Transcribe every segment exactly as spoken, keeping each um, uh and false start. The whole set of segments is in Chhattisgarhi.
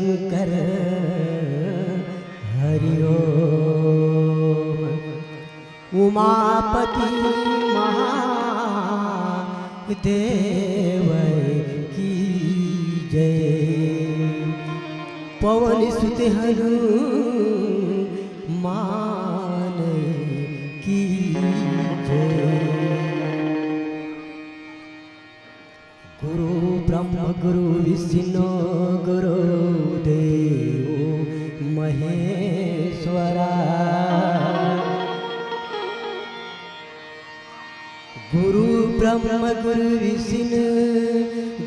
शंकर हरि ओम। उमापति महादेव की जय। पवन सुत हनुमान की जय। गुरु ब्रह्म गुरु विष्णु गुरु देव महेश्वरा। गुरु ब्रह्म गुरु विष्णु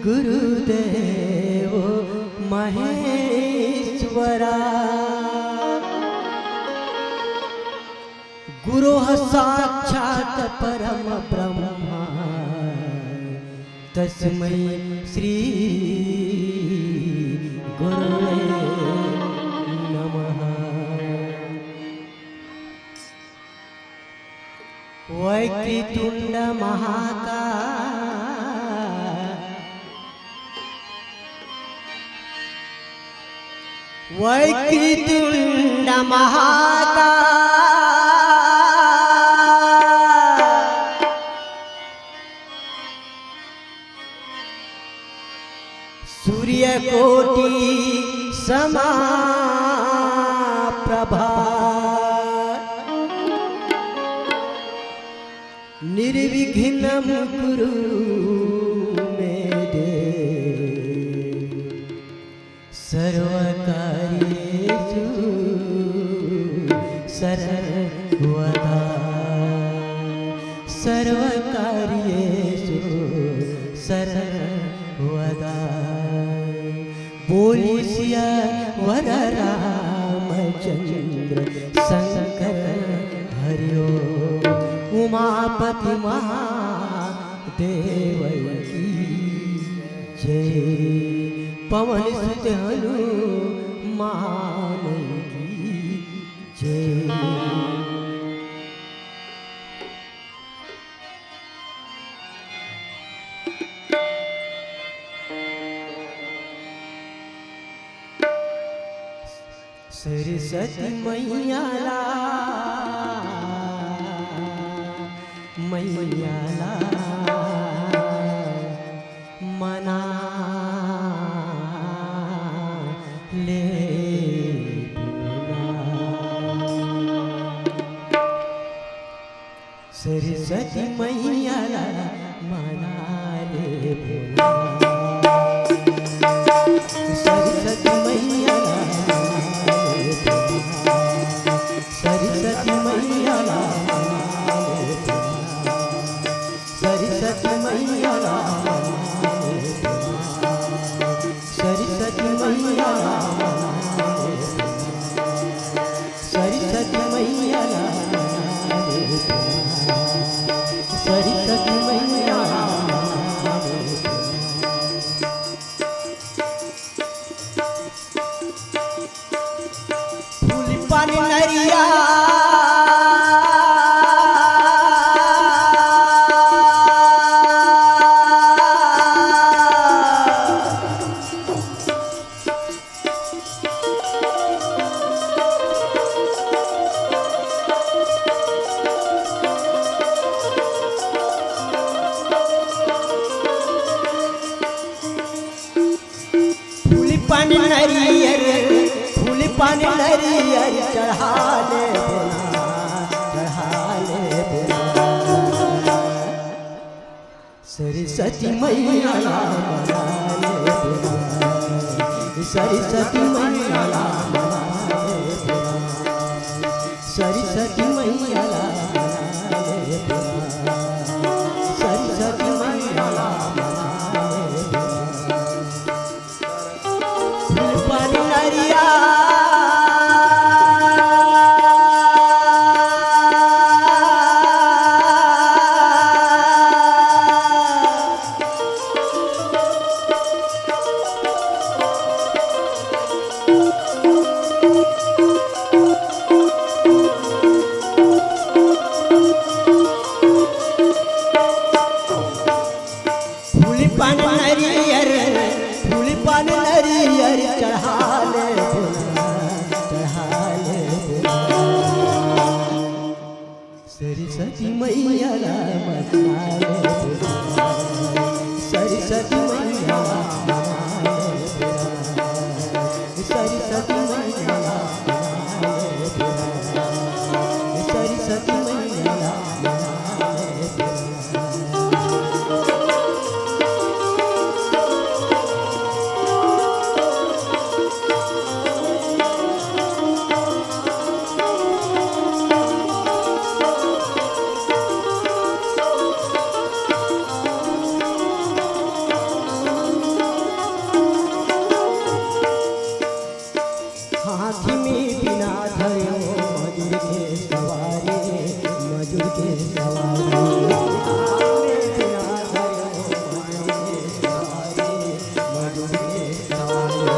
गुरु देव महेश्वरा। गुरु साक्षात परम ब्रह्मा तस्मै श्री गुरुवे नमः। वक्रतुंड महाकाय वक्रतुंड महाकाय सूर्यकोटि समाप्रभा। निर्विघ्नं कुरु मे देव सर्वकार्येषु सर्वदा। सर्वकार्येषु सर्वदा। बोलिए सियावर रामचंद्र शंकर हरि ओम। उमापति महादेव की जय। पवन सुत हनुमान की जय। सरस्वती मैया ला, मैया ला मना ले बुला। सरस्वती मैया ला मना ले बुला। सरस्वती मैया ला मना ले बुला। सरस्वती मैया ला मना ले बुला। सरस्वती मैया ला मना ले बुला। सरस्वती मैया ला मना ले बुला। सरस्वती मैया ला मना ले बुला। सरस्वती मैया ला मना ले बुला। फूल पान नरिया फूल पान नरियर, फूल पान नरियर चढ़ा ले बोला, चढ़ा ले बोला। सरस्वती मैया ला मना ले बोला, सरस्वती मैया ला मना ले बोला, सरस्वती मैया ला मना ले बोला, सरस्वती मैया ला मना ले बोला। फूल पान नरिया सरस्वती मैया ला मना ले, सरस्वती मैया ला मना ले, सरस्वती मैया ला मना ले, सरस्वती मैया ला मना ले। हाथी में बिना धरे मजूर के सवारी, मजूर के सवारी। हाथी में बिना धरे मजूर के सवारी, मजूर के सवारी।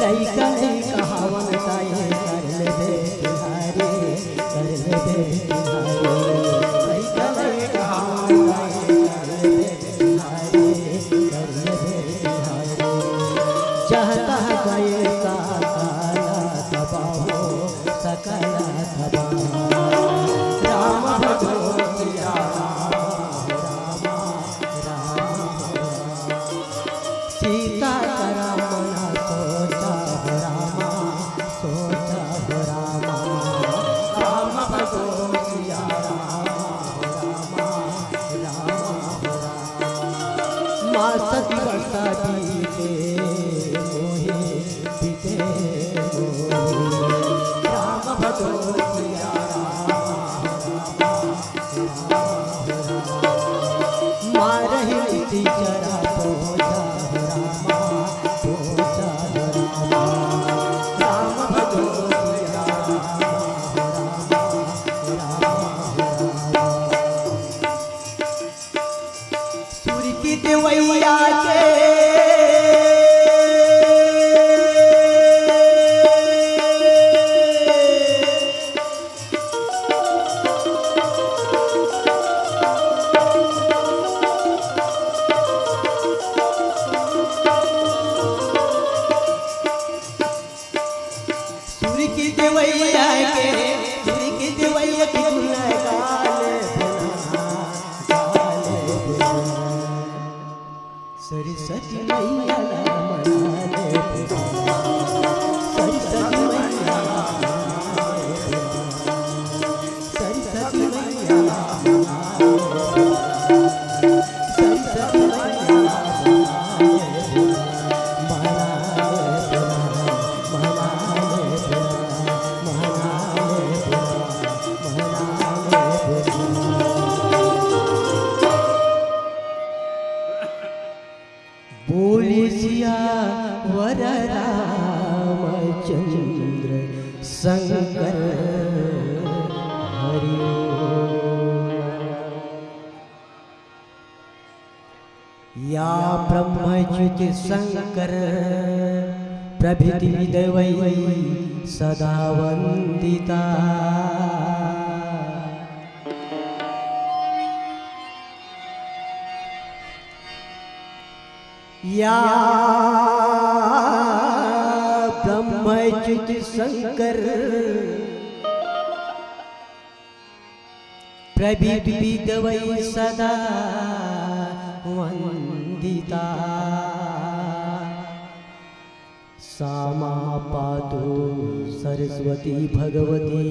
लइका लइका हवन ताए कर लेबे तिहारी, कर लेबे तिहारी। लइका लइका हवन ताए कर लेबे जहाँ तहाँ गए सकला तबाह हो, सकला तबाह। राम भजो सिया राम, राम, राम, राम। सीता का राम ना सोचा हो रामा, सोचा हो रामा। राम भजो सिया राम, राम, राम। माँ सती वर्षा बीते मोहे, बीते मोहे। राम भजो सिया राम, राम, राम। माँ रही नीति जरा पूजा रामा, पूजा रामा। राम भजो सिया राम, राम, राम, राम। सुर की देवैया के। सुर की देवैया के, सुर की देवैया के गुण गाले बिना, गाले बिना। सरस्वती मैया ला मना ले बिना, सरस्वती मैया ला मना ले बिना, सरस्वती मैया ला मना ले बिना। बोले सियावर रामचंद्र शंकर हरि ओम। या ब्रह्मच्युत शंकर प्रभृति विद्वै सदा वंदिता। या ब्रह्मच्युत शंकर प्रभृति विद्वै सदा वंदिता। सा मां पातु सरस्वती भगवती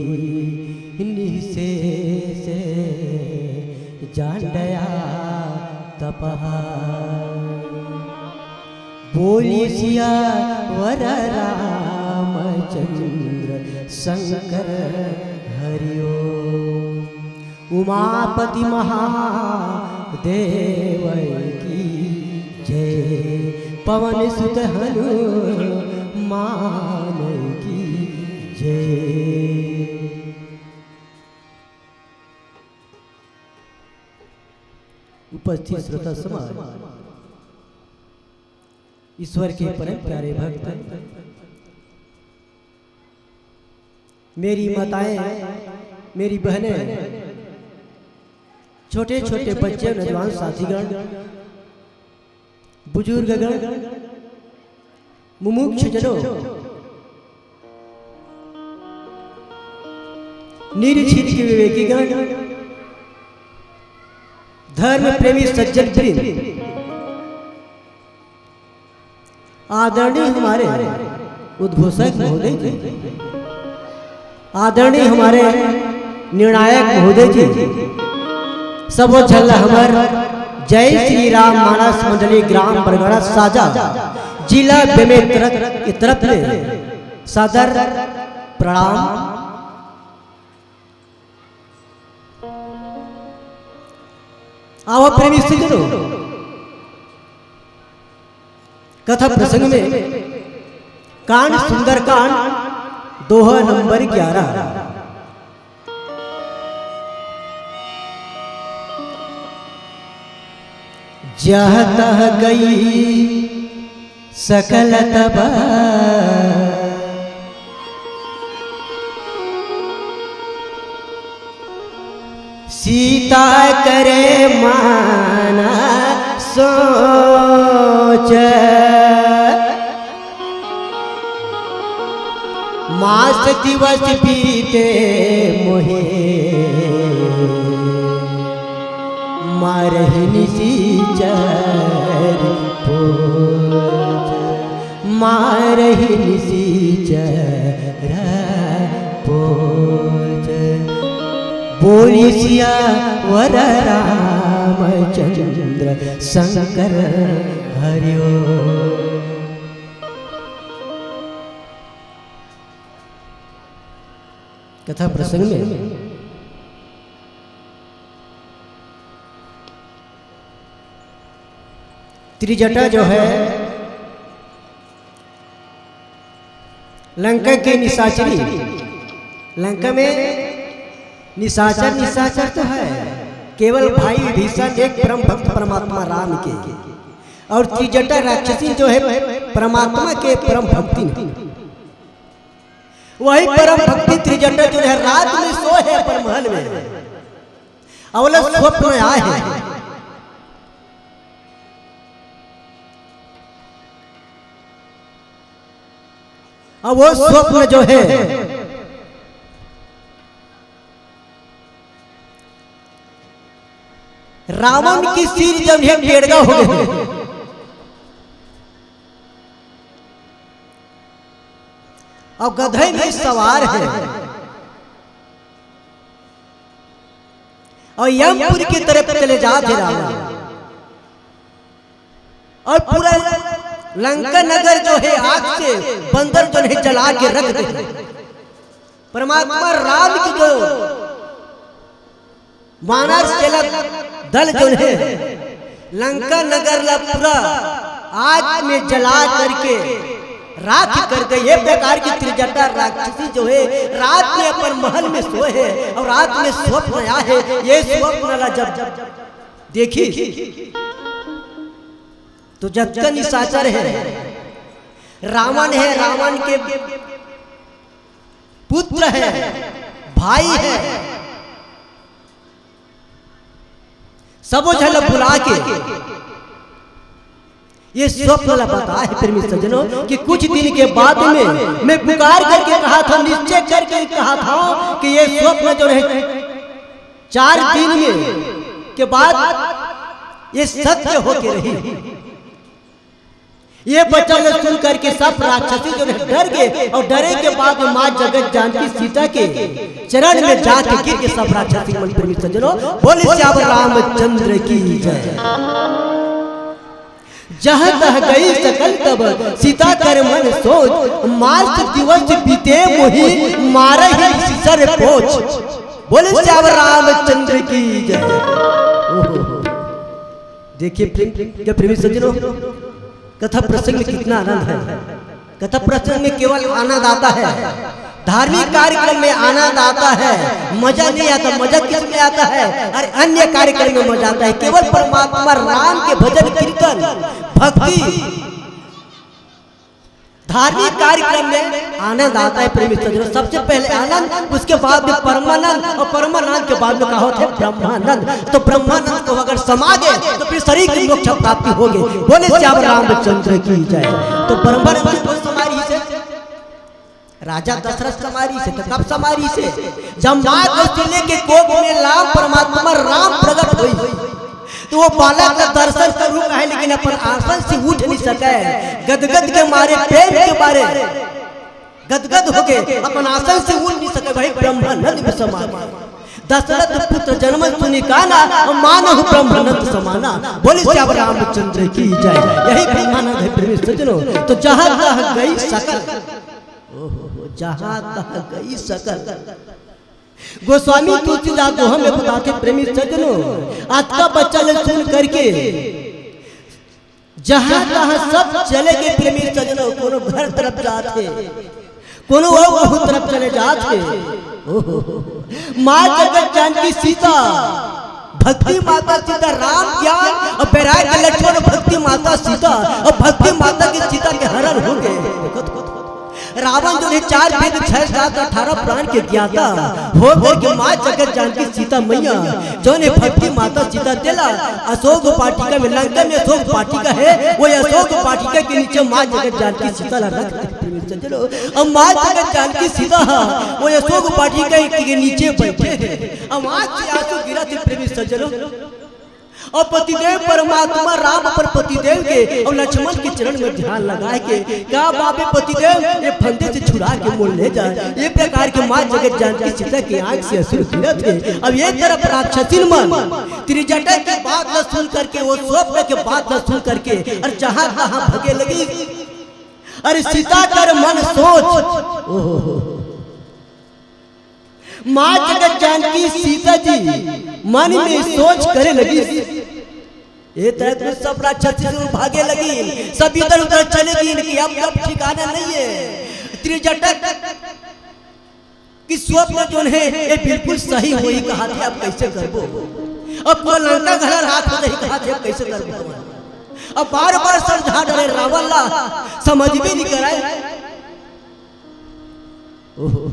निःशेष जाड्यापहा। बोले सियावर रामचंद्र शंकर हरि ओम। उमापति महादेव की जय, पवन सुत हनुमान की जय। उपस्थित श्रोता समाज, ईश्वर के परम प्यारे भक्त, मेरी माताएं, मेरी बहनें, छोटे छोटे बच्चे, नौजवान साथीगण, बुजुर्गगण, मुमुक्षु जनों, निरछिर के विवेकीगण, धर्म प्रेमी सज्जन वृंद, आदरणीय हमारे उद्घोषक महोदय जी, आदरणीय हमारे निर्णायक महोदय जी, सबो झन ला हमर जय श्री राम मानस मंडली, ग्राम बरगड़ा साजा, जिला बेमेतरा के तरफ ले सादर प्रणाम। आवा प्रेमी सज्जनों, कथा प्रसंग में कांड सुंदरकांड दोहा नंबर ग्यारह। जह तह गई सकल तब सीता करे माना सोच। मास दिवस बीते मोहे, मारहि निशिचर पोच, मारहि निशिचर पोच। बोलिस सियावर रामचंद्र शंकर हरिओ। कथा प्रसंग में त्रिजटा जो है, लंका के निशाचरी, लंका में निशाचर, निशाचर तो है, केवल भाई विभीषण एक परम भक्त परमात्मा राम के, और त्रिजटा राक्षसी जो है परमात्मा के परम भक्ति नहीं। वही परम भक्ति त्रिजटा जो है रात में सोए है अपन महल में, अवला स्वप्न आए है। अब वो स्वप्न जो है, रावण की सिर जब है टेढ़ा हो गए, अब गधे में सवार है, और यमपुर की तरफ चले जात है रावण, और पूरा लंका नगर जो है आग से बंदर जो है जला के रख दे। परमात्मा राम की जो मानस सेना दल जो है लंका नगर ला पूरा आग में जला करके राख कर दे। ये प्रकार की त्रिजटा राक्षसी जो है रात में अपन महल में सोए है और रात में स्वप्न आया है। ये स्वप्न ला जब देखी तो जतका निशाचर है, रावण है, रावण के पुत्र है, भाई है, सबो झन ला बुला के ये स्वप्न ला बताए है प्रेमी सज्जनों कि कुछ दिन के बाद में मैं पुकार करके कहा था, निश्चय करके कहा था कि ये स्वप्न जो है चार दिन में के बाद ये सत्य होके रही। ये वचन सुन करके सब राक्षसी जो है डर गए और डरे के बाद में माँ जगत जानकी सीता के चरण में जाके गिर के सब राक्षसी मन प्रेमी सज्जनों बोले सियावर रामचंद्र की जय। जहाँ तह गई सकल तब सीता कर मन सोच, मास दिवस बीते मोहि मारहि निशिचर पोच। बोले सियावर रामचंद्र की जय। ओहो। देखिए प्रेम, क्या प्रेमी सज्जनों, कथा प्रसंग में कितना आनंद है। कथा प्रसंग में केवल आनंद आता है, धार्मिक कार्यक्रम में आनंद आता है, मजा नहीं आता। मजा किस में आता है? अरे अन्य कार्यक्रम में मजा आता है। केवल परमात्मा राम के भजन कीर्तन भक्ति धार्मिक कार्यक्रम में आनंद आता है प्रेमी सज्जनों। सबसे पहले आनंद, उसके बाद में परमानंद और परमानंद के बाद में कहा होता है ब्रह्मानंद। तो ब्रह्मानंद को अगर समा गए तो फिर शरीर की मोक्ष प्राप्ति होगी। बोले सियावर रामचंद्र की जय। तो ब्रह्मानंद को कौन समारी से? राजा दशरथ समारी से। तो कब समारी से? जब माँ कौशल्या के कोख में राम परमात्मा राम प्रकट हुई। तो वो बालक ला दर्शन करूं कहे, लेकिन अपन आसन से उठ नहीं सके, गदगद के मारे, प्रेम के मारे गदगद होके अपन आसन से उठ नहीं सके। भाई, ब्रह्मानंद में समा गए। दशरथ पुत्र जन्म सुनि काना, मानहु ब्रह्मानंद समाना। बोले श्याम रामचंद्र की जय। यही ब्रह्मानंद है प्रेमी सज्जनों। तो जहां तहां गई सकल, ओहो, जहां तहां गई सकल। गोस्वामी तुलसीदास दोहा में बताथे प्रेमी सज्जनों, अतका बच्चा ले सुन करके जहां तहां सब चले गए प्रेमी सज्जनों, कोनो घर तरफ जात हे, कोनो अउ कहूं तरफ चले जात हे। ओहो, माँ जगत जानकी सीता, भक्ति माता सीता, राम ज्ञान अउ बैराग्य लक्ष्मण, भक्ति माता सीता अउ भक्ति माता के सीता के हरण हो गए। देखो तो, रावण जो है चार वेद छह शास्त्र अठारह पुराण के ज्ञाता हो करके माँ जगत जानकी सीता मैया जो है भक्ति माता सीता तेला अशोक वाटिका में, लंका में अशोक वाटिका है, वो अशोक वाटिका के नीचे माँ जगत जानकी सीता ला रख दे। अब माँ जगत जानकी सीता हा, वो अशोक वाटिका के नीचे बैठे हैं। अब आँख से आंसू गिरत हे प्रेमी सज्जनों। अउ पतिदेव परमात्मा राम अपन पतिदेव के अउ लक्ष्मण के चरण में ध्यान लगाए के, का बाबे पतिदेव, ये फंदे से छुड़ा के मोर ले जा। ये प्रकार के माँ जगत जानकी सीता के आँख से आंसू गिरत हे। अब ये तरफ राक्षसिन मन त्रिजटा के बात ला सुन करके, वो स्वप्न के बात ला सुन करके, अउ जहाँ तहाँ भगे लगी। अरे सीता कर मन सोच, ओहो, माँ जगत जानकी सीता जी मन में सोच करे लगी। ये तरह तो सब राक्षस से भागे लगी, सब इधर उधर चले गई कि अब, अब ठिकाना नहीं है। त्रिजटक कि स्वप्न जोन हे, ये बिल्कुल सही होही कहाथे, अब कैसे करबो? अब पूरा लंका घला राख हो जाही कहाथे, अब कैसे करबो? अब बार बार समझा डरे रावण ला, समझ भी नहीं कराए। ओहो।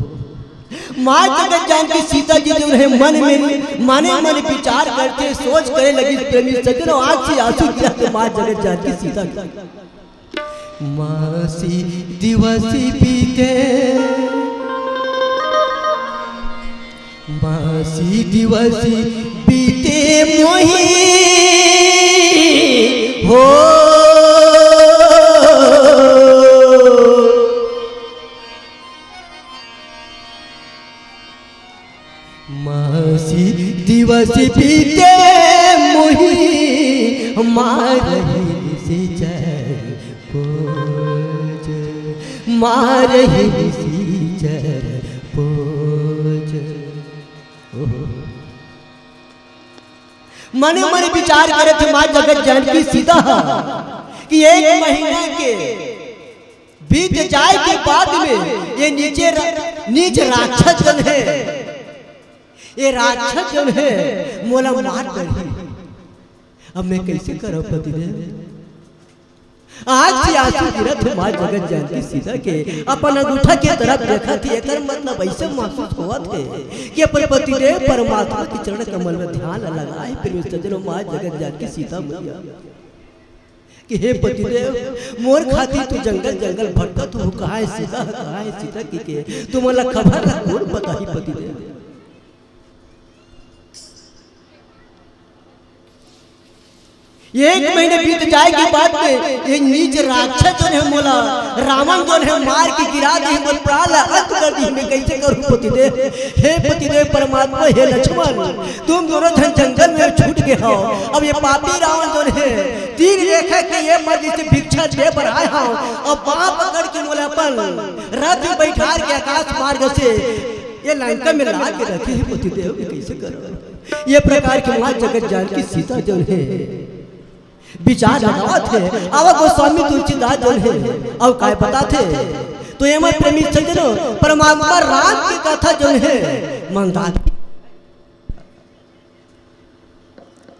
माँ जगत जानकी सीता जी जोन हे मन में, मने मन विचार करथे, सोच करे लगी प्रेमी सज्जनों, आँख से आंसू गिरथे माँ जगत जानकी सीता के। मासी दिवसी बीते, मासी दिवसी बीते मोही हो। मासी दिवस बीते मोही, मारही निशिचर पोज, मारही निशिचर पोज। ओहो। मने मने विचार करे थे माँ जगत जानकी सीता कि एक महीना के बीत जाए के बाद में ये नीचे रा-, नीच राक्षस जन हे, ये राक्षस जन हे, मोला मार डरही। अब मैं कैसे करब पतिदेव? आँख से आंसू गिरत हे माँ जगत जानकी सीता के, अपन अंगूठा के तरफ देखत हे, एकर मतलब ऐसे महसूस होवत हे कि अपन पतिदेव परमात्मा के चरण कमल में ध्यान लगा हे, फिर सज्जनों माँ जगत जानकी सीता मैया कि हे पतिदेव, मोर खातिर तू जंगल जंगल भटकत हो, कहाँ हे सीता, कहाँ हे सीता कहिके, तू मोला खबर ला कोन बताही पतिदेव? एक महीना बीत जाए के बाद में ये नीच राक्षस जोन हे मोला, रावण जोन हे मार के गिरा दे, मोर प्राण ला अंत कर दी, मैं कैसे करूँ पतिदेव? हे पतिदेव परमात्मा, हे लक्ष्मण, तुम दोनों झन जंगल में छूट गए हो। अब ये पापी रावण जोन हे तीर रेखा के ये मर जैसे भिक्षा दे बर आए हो, अब बाँह पकड़ के मोला अपन रथ में बैठार के आकाश मार्ग से ये लंका में ला के रखे हे पतिदेव, मैं कैसे करूँ? ये प्रकार के माँ जगत जानकी सीता जोन हे विचार लगावत हे, अब गोस्वामी तुलसीदास जोन हे अउ काय बताथे, तो एमा प्रेमी सज्जनों, परमात्मा राम के कथा जोन हे मंदाकिनी,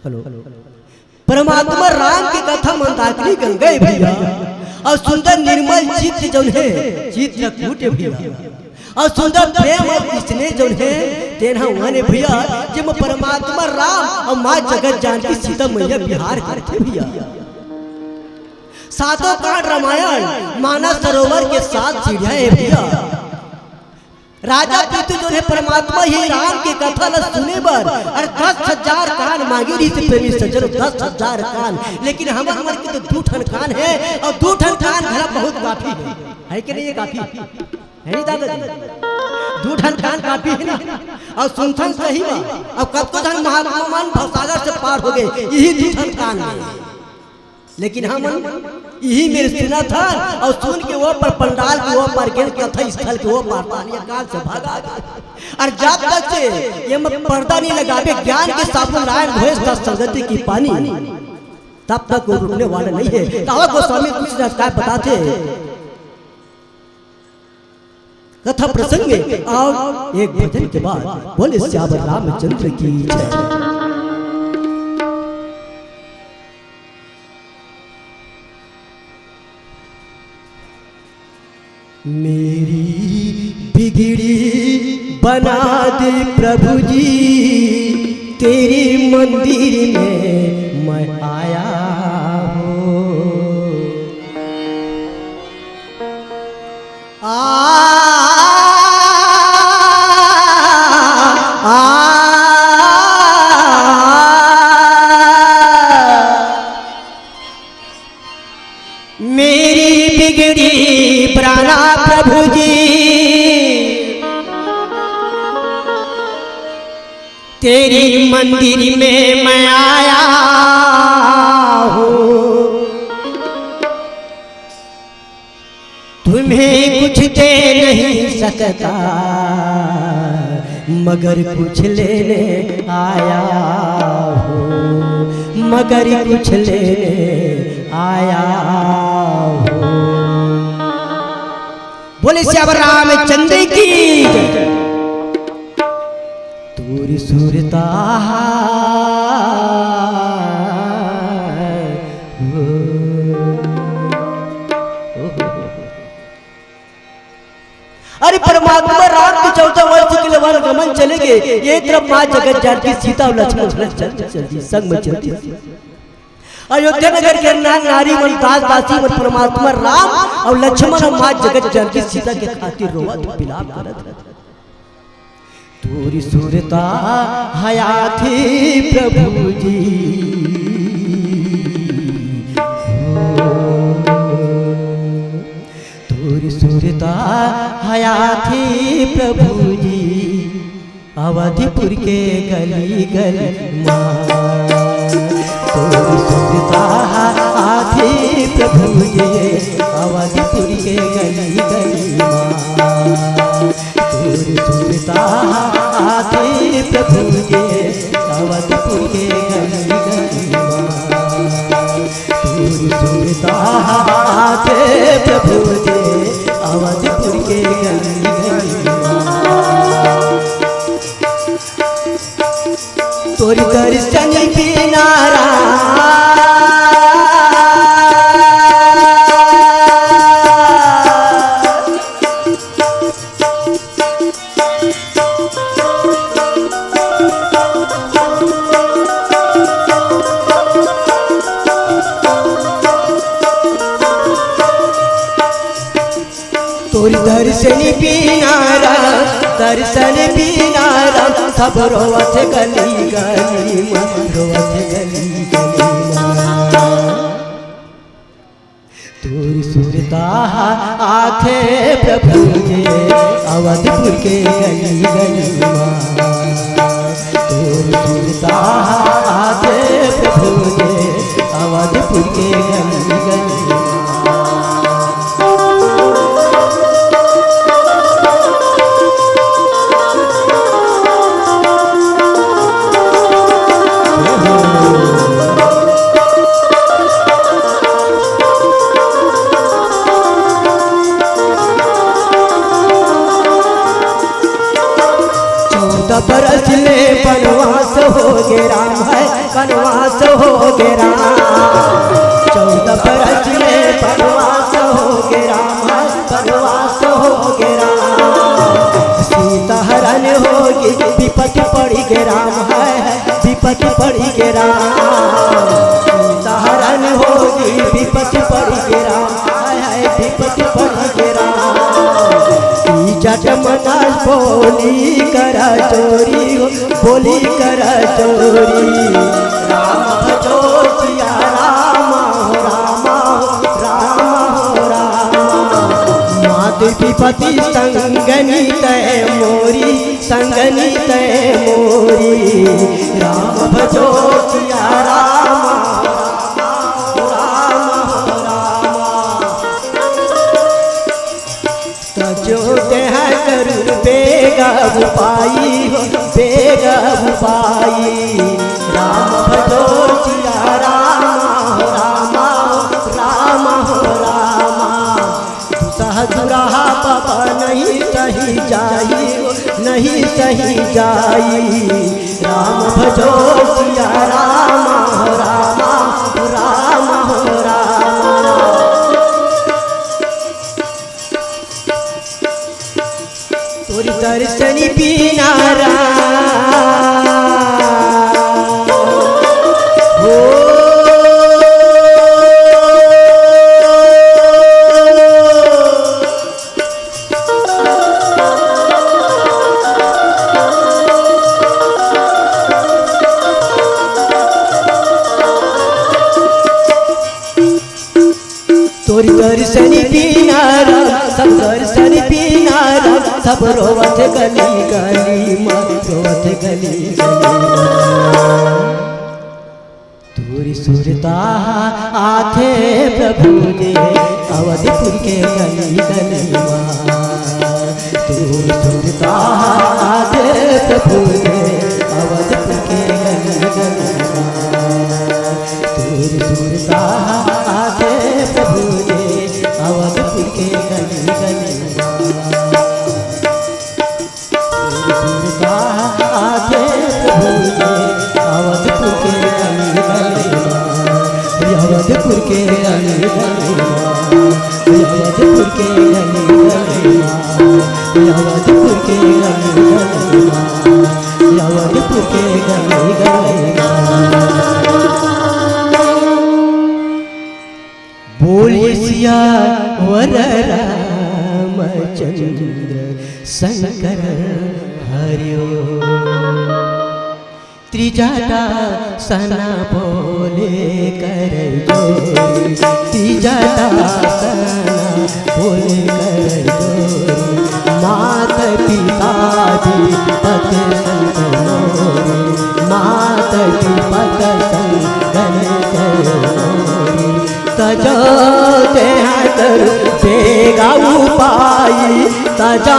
हेलो, परमात्मा राम के कथा मंदाकिनी गंगा हे भैया, अउ सुंदर निर्मल चित्त जोन हे चित्रकूट हे भैया। अउ सुंदर प्रेम अउ स्नेह जोन हे, तेन ह वन हे भैया, जेमा परमात्मा राम अउ माँ जगत जानकी सीता मैया बिहार करथे भैया। सातों कांड रामायण मानस सरोवर के सात सीढ़िया हे भैया। राजा पृथु जो हे परमात्मा हे राम के कथा ल सुने बर अउ दस हजार कान मांगे रहिस हे प्रेमी सज्जन, दस हजार कान, लेकिन हमर मन के तो दू ठन कान हे अउ दू ठन कान घला बहुत काफी हे, हे कि नहीं? ये काफी हे नहीं दादाजी? दू ठन कान काफी हे ना? अउ सुनथन सही म, अउ कतको झन महात्मा मन भवसागर से पार हो गे, इही दू ठन कान में। लेकिन हमन इही मेर सुनत हन अउ सुन के ओ पार पंडाल के ओ पार गेन, कथा स्थल के ओ पार तानिया कान से भागा गे। अउ जब तक से ये में पर्दा नहीं लगाबे, ज्ञान के साबुन लायन धोएस त संगति की पानी, तब तक वो रुकने वाला नहीं है। त आवा गोस्वामी तुलसीदास का बताथे। कथा प्रसंग में अउ एक भजन के बाद बोले सियावर रामचंद्र की जय। मेरी बिगड़ी बना दे प्रभु जी, तेरी मंदिर में मैं आया हूँ। आ, आ, मेरी बिगड़ी प्राणा प्रभु जी, तेरी मंदिर में मैं आया हूँ। तुम्हें कुछ दे नहीं सकता, मगर कुछ लेने आया हूँ, मगर कुछ लेने आया हूँ। बोले सियावर रामचंद्र की जय। तोरी सुरता हो। अरे परमात्मा राम के चौदह वर्ष के लिए वन गमन चले गे, ये तरफ माँ जगत जानकी सीता अउ लक्ष्मण चल, चल, चल, संग में चल दिया। अयोध्या नगर के नर नारी मन, दास दासी मन परमात्मा राम अउ लक्ष्मण अउ माँ जगत जानकी सीता के खातिर रोवत बिलाप करत। तोरी सुरता हया थी प्रभु जी, हो। तोरी सुरता हया थी प्रभु जी, अवधपुर के गली गली माँ। तोरी सुरता आथे प्रभु जी, अवधपुर के गली गली माँ। तोरी सुरता आथे प्रभु जी, अवधपुर के गली गली माँ। तोरी सुरता आथे प्रभु जी, अवधपुर के गली गली माँ। तोरी दर्शन बिना राम। तोर दर्शन बिना राम, दर्शन बिना राम, सब रोवत गली गली माँ, रोवत गली गली माँ। तोर सुरता आथे प्रभु जी, अवधपुर के गली गली माँ। तोर सुरता आथे प्रभु जी, अवधपुर के गली गली माँ। चौदह बरस ले बनवास हो गे राम है, बनवास हो गे राम। चौदह बरस ले बनवास हो गे राम है, बनवास हो गे राम। सीता हरण होगी, विपत पड़ी गे राम है, विपत पड़ी गे राम। सीता हरण होगी, विपत पड़ी गे राम है, विपत पड़ी गे राम। ई जट मना बोली कर चोरी हो, बोली कर चोरी। राम भजो सिया राम हो, राम हो, राम हो, राम। मात पिपति संगनी तय मोरी, संगनी तय मोरी। राम भजो सिया राम हो, राम हो, राम हो, राम। तजो तेह करू बेग उपाई हो, बेग उपाई। राम भजो सिया राम हो, राम हो, राम हो, राम। दुसह दुराहा पाप नहीं सही जाई हो, नहीं सही जाई। राम भजो सिया राम हो, राम हो, राम हो, राम। तोरी दर्शन बिना राम हो। तोरी दर्शन बिना राम, सब दर्शन बिना राम, सब रोवत गली गली मा, रोवत गली गली मा। तोरी सुरता आथे प्रभु जी, अवधपुर के गली गली मा। तोरी सुरता आथे प्रभु जी, अवधपुर के गली गली मा। तोरी सुरता आथे प्रभु जी, अवधपुर के गली गली मा। तोरी सुरता आथे प्रभु जी, अवधपुर के गली गली मा। अवधपुर के गली गली मा। अवधपुर के गली गली मा। अवधपुर के गली गली मा। अवधपुर के गली गली मा। बोलिए सियावर रामचंद्र शंकर हरिओ। त्रिजटासन बोले कर जोरी, त्रिजटासन बोले कर जोरी। मात पिता विपत संग मोरी, मात पिपत संग गण कर मोरी। तजा तेह करू बेगा उपाई, तजा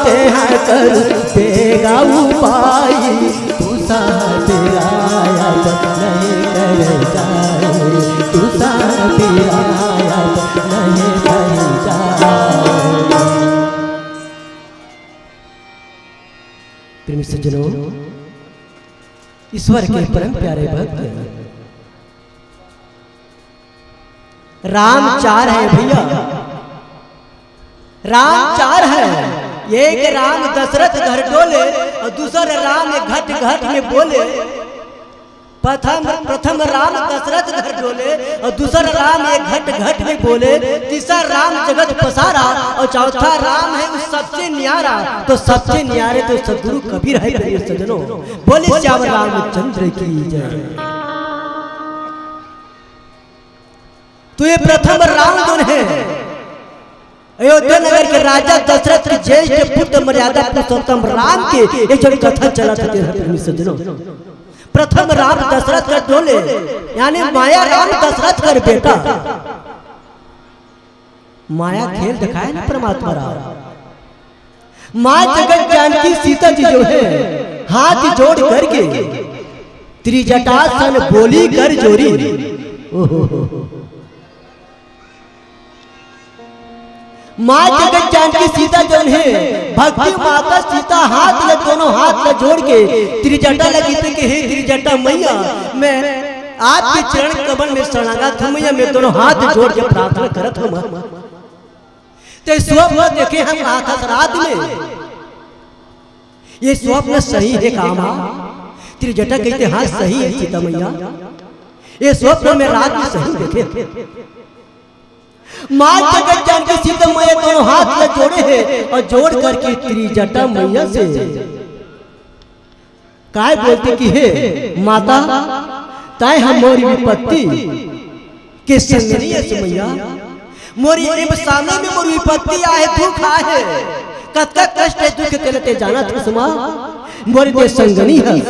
तेह करू बेगा उपाई। तुसा पिराया तो नहीं कर जाए, तुसा पिराया तो नहीं कर जाए। प्रेमी सज्जनों, ईश्वर के परम प्यारे भक्त, राम चार है भैया, राम चार है। एक राम दशरथ घर डोले और दूसर राम एक घट घट में बोले। प्रथम, प्रथम राम दशरथ घर डोले और दूसर राम एक घट घट में बोले। तीसरा राम जगत पसारा और चौथा राम है उस सबसे न्यारा। तो सबसे न्यारे तो सदगुरु कबीर है, प्रिय सज्जनों। बोले सियावर रामचंद्र की जय। तो ये प्रथम राम जोन है, अयोध्या नगर के राजा दशरथ के ज्येष्ठ पुत्र मर्यादा पुरुषोत्तम राम के ये जो कथा चलत हे, प्रेमी सज्जनों, प्रथम राम दशरथ कर डोले, यानी माया राम दशरथ कर बेटा। माया खेल दिखाए ना परमात्मा राम। माँ जगत जानकी सीता जी जो है, हाथ जोड़ करके त्रिजटासन बोली कर जोरी। ओहो। माँ जगत जानकी सीता जौन हे, भक्ति माता सीता हाथ ले, दोनों हाथ ले जोड़ के त्रिजटा लगी थी कि हे त्रिजटा मैया, मैं आपके चरण कमल में शरणागत हूँ मैया, मैं दोनों हाथ जोड़ के प्रार्थना करत हूँ माँ। ते स्वप्न देखे हम कहा था रात में, ये स्वप्न सही है का माँ? त्रिजटा कहते हाँ सही है सीता मैया, ये स्वप्न में रात में सही देखे। माँ जगत जानकी सीता मैया दोनों हाथ ला जोड़े हे अउ जोड़ करके त्रिजटा मैया से काय बोलथे कि हे माता, तैं ह मोर विपत्ति के संगनी अस मैया। मोर ये सामने में मोर विपत्ति आहे, दुख आहे, कतका कष्ट हे, दुख तेला तैं जानत हस माँ, मोर तैं संगनी हस।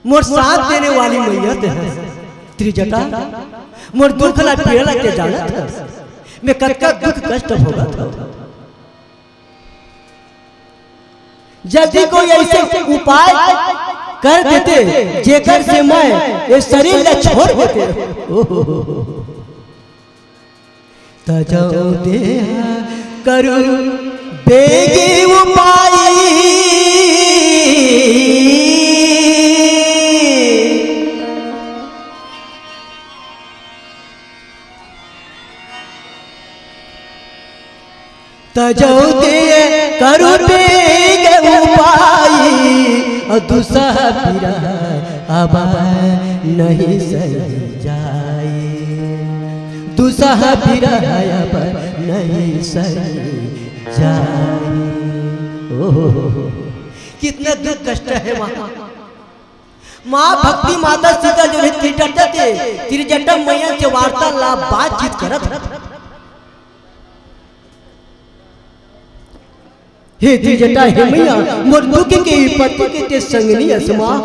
मोर साथ देने वाली मैया तैं हस, त्रिजटा, मोर दुख ला पीड़ा ला तैं जानत हस, मैं कतका दुख कष्ट भोगत हंव। जल्दी कोई ऐसे उपाय कर देते, जेकर से मैं ये शरीर ला छोड़ देते। तजौ देहा करू बेगी उपाय। तजौ देहा करू बेगी उपाय, अउ दुसह बिरह अब नहीं सही जाय। दुसह बिरह अब नहीं सही जाय। ओहो, कितना दुख कष्ट हे माँ। माँ भक्ति माता सीता जो हे त्रिजटा, त्रिजटा मैया से वार्तालाप, बातचीत करत हे। हे त्रिजटा, हे मैया, मोर दुख के विपत्ति के तैं संगनी अस माँ।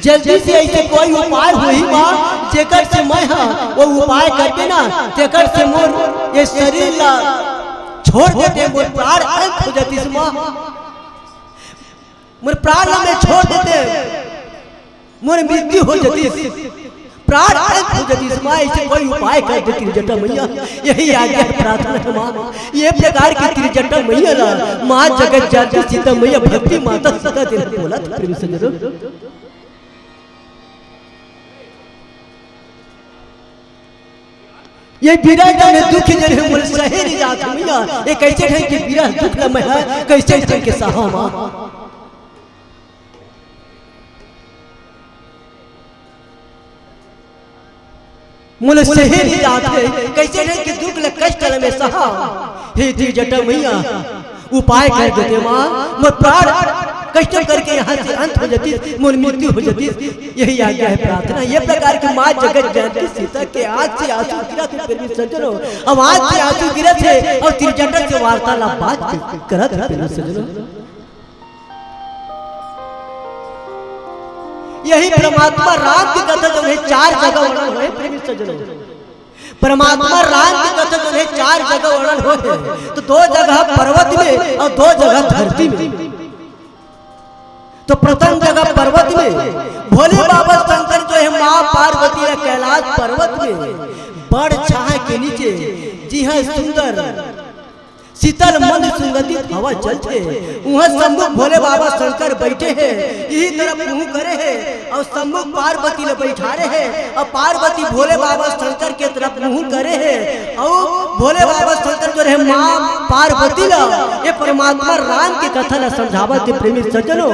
जल्दी से ऐसे कोई उपाय होही माँ, जेकर से मैं हा वो उपाय करके ना, तेकर से मोर ये शरीर ला छोड़ देते, मोर प्राण अंत हो जातिस माँ। मोर प्राण ला मैं छोड़ देते, मोर मृत्यु हो जातिस, प्राण अंत हो जातिस माँ, ऐसे कोई उपाय कर दे त्रिजटा मैया, यही आज्ञा प्रार्थना हे माँ। ये प्रकार के त्रिजटा मैया ला माँ जगत जानकी सीता मैया भक्ति माता सीता तेला बोलत हे, प्रेमी सज्जनों। ये बिरह जन दुख जन हे मोर सहे नइ जात हे मैया, ये कैसे ढंग के बिरह दुख ल मैं ह कैसे ढंग के सहा माँ। मोला सहे नइ जात हे, कैसे ढंग के दुख ल कष्ट ल मैं सहा। हे त्रिजटा मैया, उपाय कर देते माँ, मोर प्राण कष्ट करके यहाँ से अंत हो जातिस, मोर मृत्यु हो जातिस। यही आज्ञा हे प्रार्थना। ये प्रकार के माँ जगत जानकी सीता के आँख से आंसू गिरत हे, प्रेमी सज्जनों, अब आँख से आंसू गिरत हे अउ त्रिजटा से वार्तालाप बात करत हे, प्रेमी सज्जनों। यही परमात्मा राम के कथा जो हे चार जगह वर्णन होय, प्रेमी सज्जनों। परमात्मा राम के कथा जो हे चार जगह वर्णन होय हे, तो दो जगह पर्वत में अउ दो जगह धरती में। तो प्रथम जगह पर्वत में भोले बाबा शंकर जो हे माँ पार्वती ला कैलाश पर्वत में बड़ छाह के नीचे जिहाँ सुंदर शीतल मंद सुगंधित हवा चलथे, उहाँ सम्मुख भोले बाबा शंकर बइठे हे, इही तरफ मुँह करे हे, अउ सम्मुख पार्वती ल बइठारे हे, अउ पार्वती भोले बाबा शंकर के तरफ मुँह करे हे, अउ भोले बाबा शंकर जो हे माँ पार्वती ल ये परमात्मा राम के कथा ल समझावत हे, प्रेमी सज्जनों।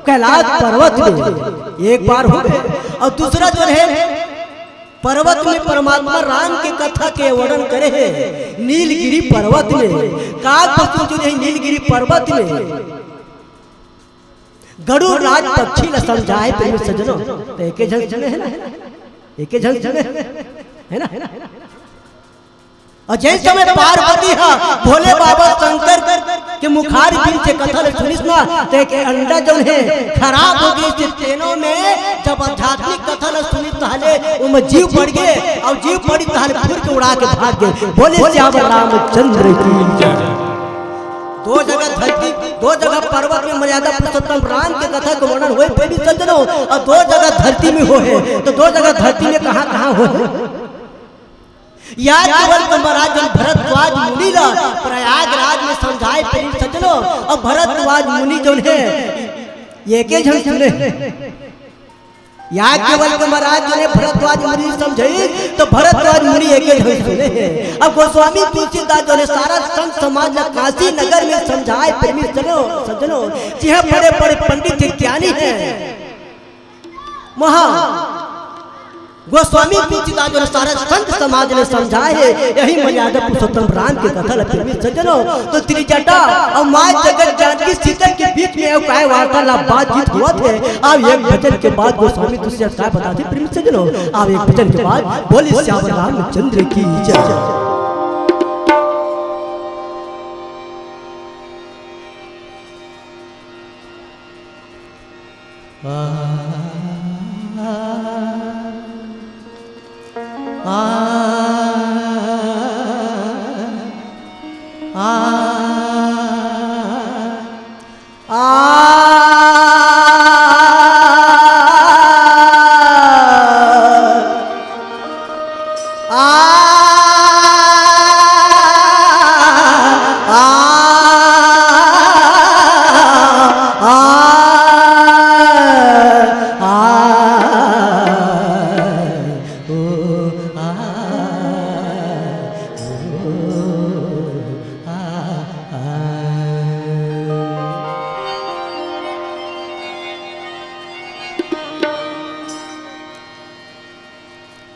कैलाश पर्वत में एक बार हो गे, अउ दूसरा जो हे पर्वत में परमात्मा राम के कथा के वर्णन करे हे, नीलगिरी पर्वत में। काग पशु जो हे नीलगिरी पर्वत में गरुड़ राज पक्षी ल समझाय, प्रेमी सज्जनों, त एके झन सुने हे ना, एके झन सुने हे ना। अउ जेन समय पार्वती ह भोले बाबा शंकर के मुखारबिंद से कथा ल सुनिस ना, त एक अंडा जउन हे खराब हो गे, तेनो में जब आध्यात्मिक कथा ल सुनिस तहले ओमा जीव पड़ गे, अउ जीव पड़िस तहले फुर के उड़ा के भाग गे। बोले सियावर रामचंद्र की जय। दो जगह धरती, दो जगह पर्वत में मर्यादा पुरुषोत्तम राम के कथा के वर्णन होय, प्रेमी सज्जनों, अउ दो जगह धरती में होय हे, त दो जगह धरती में कहाँ कहाँ होय हे? याज्ञवल्क्य महाराज जउन भरद्वाज मुनि ला प्रयागराज में समझाय, प्रेमी सज्जनों, अउ भरद्वाज मुनि जउन हे एके झन सुने हे। याज्ञवल्क्य महाराज जउन हे भरद्वाज मुनि समझाय, त भरद्वाज मुनि एके झन सुने हे। अब गोस्वामी तुलसीदास जउन हे सारा संत समाज ला काशी नगर में समझाय, प्रेमी सज्जनों, सज्जनों, जिहाँ बड़े बड़े पंडित हे, ज्ञानी हे, वहाँ गोस्वामी तुलसीदास जो सारा संत समाज ने समझाए हे, यही मर्यादा पुरुषोत्तम राम के कथा ल प्रेमी सज्जनों। तो त्रिजटा अउ माँ जगत जानकी सीता के बीच में अउ काय वार्तालाप बातचीत होवत हे। अब एक भजन के बाद गोस्वामी तुलसीदास काय बताथे प्रेमी सज्जनों, अब एक भजन के बाद। बोले सियावर रामचंद्र की जय।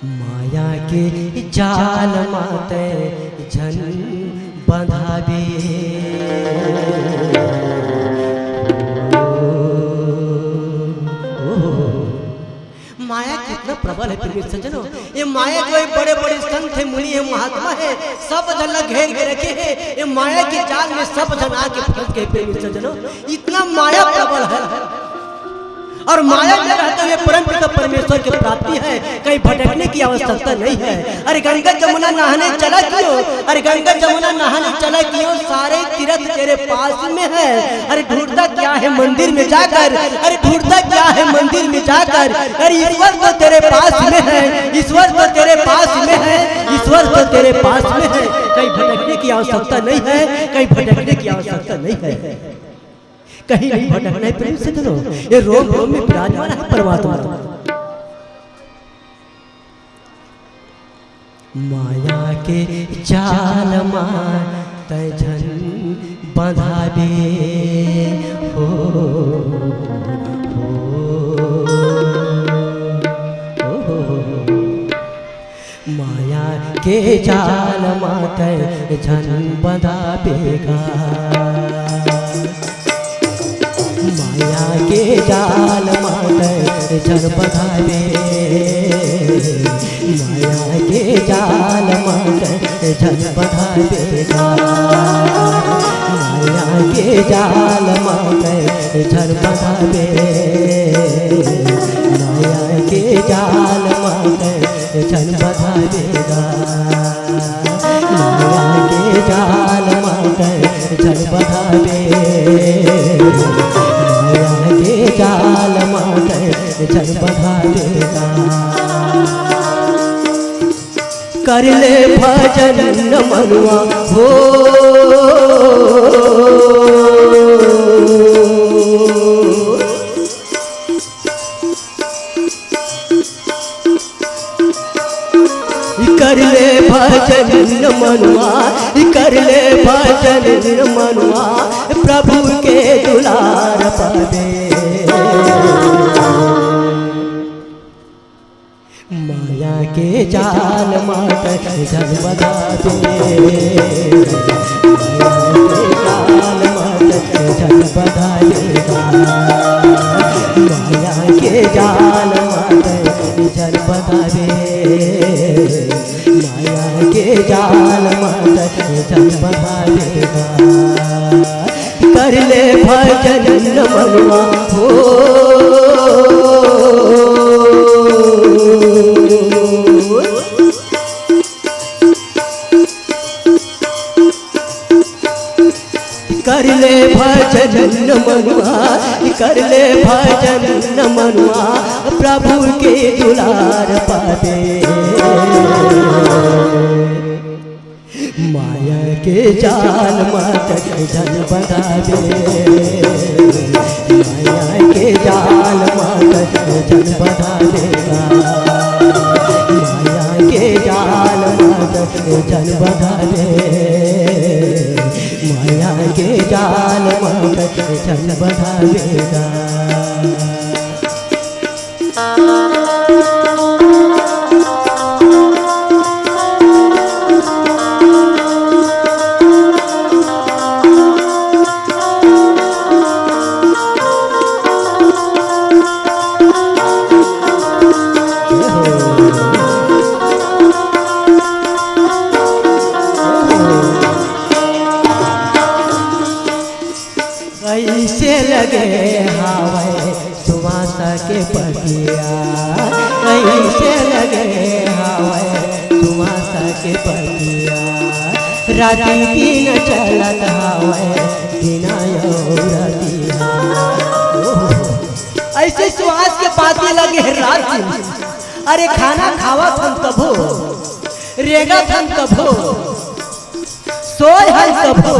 माया के जाल मा तै झन बंधाबे। माया कितना प्रबल है प्रेमी सज्जनों। ये माया जो है बड़े बड़े संत है, मुनि है, महात्मा है, सब झन ला घेर के रखे है। ये माया के जाल में सब झन आके फंस गए प्रेमी सज्जनों, इतना माया प्रबल है। और माया में रहते हुए परम पिता परमेश्वर की प्राप्ति है, कहीं भटकने की आवश्यकता नहीं है। अरे गंगा जमुना नहाने चला क्यों, अरे गंगा जमुना नहाने चला क्यों, सारे तीर्थ तेरे पास में है। अरे ढूंढता क्या है मंदिर में जाकर, अरे ढूंढता क्या है मंदिर में जाकर, अरे ईश्वर तो तेरे पास में है, ईश्वर तो तेरे पास में है, ईश्वर तो तेरे पास में है। कहीं भटकने की आवश्यकता नहीं है, कहीं भटकने की आवश्यकता नहीं है। कहीं नहीं भटकना है प्रेमी सज्जनों, ये रोम रोम में विराजमान है परमात्मा। माया के जाल मा तै झन बंधाबे हो, हो, हो, हो। माया के जाल मा तै झन बंधाबे गा। माया के जाल मा तै झन बंधाबे। माया के जाल मा तै झन बंधाबे गा। माया के जाल मा तै झन बंधाबे। माया के जाल मा तै झन बंधाबे गा। माया के जाल मा तै झन बंधाबे। माया के जाल मा तै झन बंधाबे गा। कर ले भजन मनुआ हो। कर ले भजन मनुआ, कर ले भजन मनुआ, प्रभु के दुलार पाबे। माया के जाल मा तै झन बंधाबे। माया के जाल मा तै झन बंधाबे। माया के जाल मा तै झन बंधाबे। माया के जाल मा तै झन बंधाबे। कर ले भजन मनुआ हो। कर ले भजन मनुआ, कर ले भजन मनुआ, प्रभु के दुलार पाबे। माया के जाल मा तै झन बंधाबे। माया के जाल मा तै झन बंधाबे गा। माया के जाल मा तै झन बंधाबे। माया के जाल मा तै झन बंधाबे गा। के पतिया, कइसे लगे हवय सुवास के पतिया, राति दिन चलत हवय दिन अउ रतिया। अइसे सुवास के पाती लगे हे रात दिन। अरे खाना खावत हन तभो, रेंगत हन तभो, सोय हन तभो,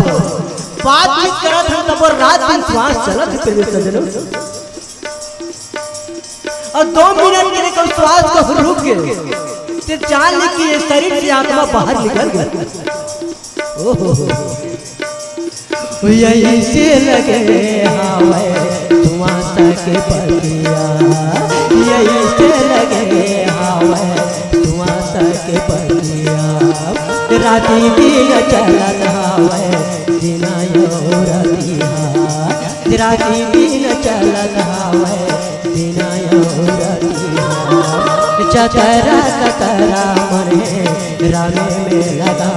बातचीत करत हन तभो, रात दिन सुवास चलत हे, प्रेमी सज्जनो। अउ दो मिनट के लिए कहूँ सुवास कहूँ रुक गे, त जान ले कि ये शरीर से आत्मा बाहर निकल गे। ओहो। अइसे लगे हवय सुवास के पतिया, अइसे लगे हवय सुवास के पतिया, राति दिन चलत हवय दिन अउ रतिया, राति दिन चलत हवय दिन अउ रतिया। जतरा कतरा मन हे रामे में लगा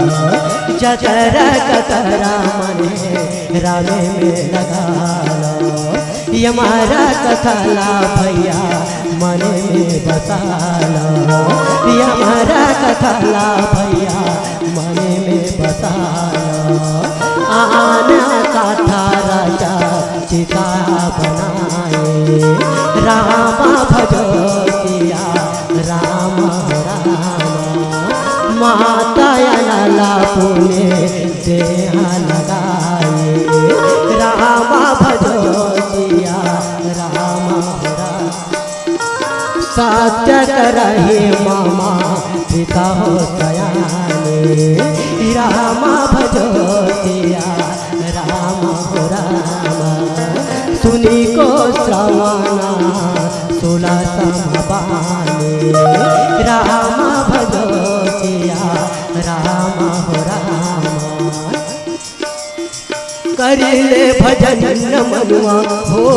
लो, जतरा कतरा मन हे रामे में लगा लो। ये हमारा कथा ला भैया मन में बसा लो, ये हमारा कथा ला भैया मन में बसा लो। आन कथा राजा चिता बनाए, राम भजो सिया राम राम। माता अनला पुने देह लगाए, राम भजो सिया राम राम। सत्य करहि मम पिता हो सयाने, राम भजो सिया राम हो राम। सुनि को श्रवण सुलसम बानी, राम भजो सिया राम हो राम। करिले भजन मनुआ हो।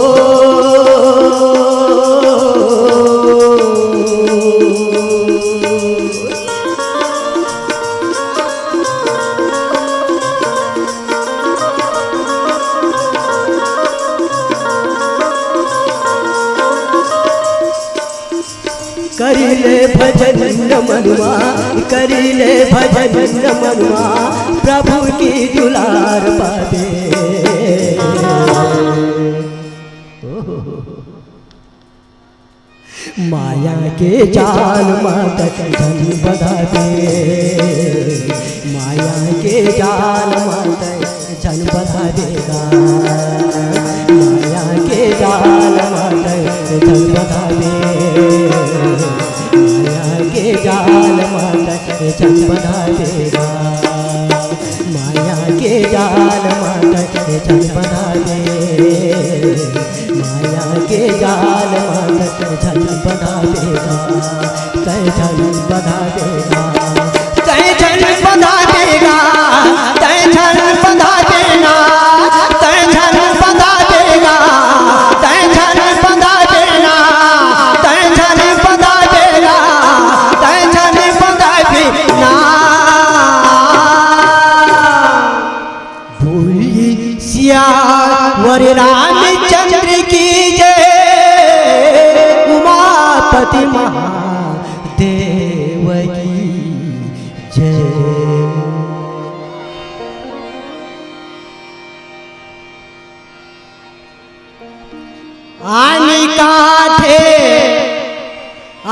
करिले भजन मनुआ, करिले भजन मनुआ, प्रभु की दुलार पाबे। माया के जाल म तै झन बंधाबे, माया के जाल म तै झन बंधाबे गा, माया के जाल म तै झन बंधाबे, माया के जाल म तै झन बंधाबे गा, माया के जाल म तै झन बंधाबे, माया के जाल म तै झन बंधाबे गा, तै झन बंधाबे गा। तै झन बंधाबे गा, तै झन बंधाबे ना, तै झन बंधाबे गा, तै झन बंधाबे ना, तै झन बंधाबे गा, तै झन बंधाबे ना। बोलिए सियावर रामचंद्र की जय, उमापति महादेव की जय। आनी काठे,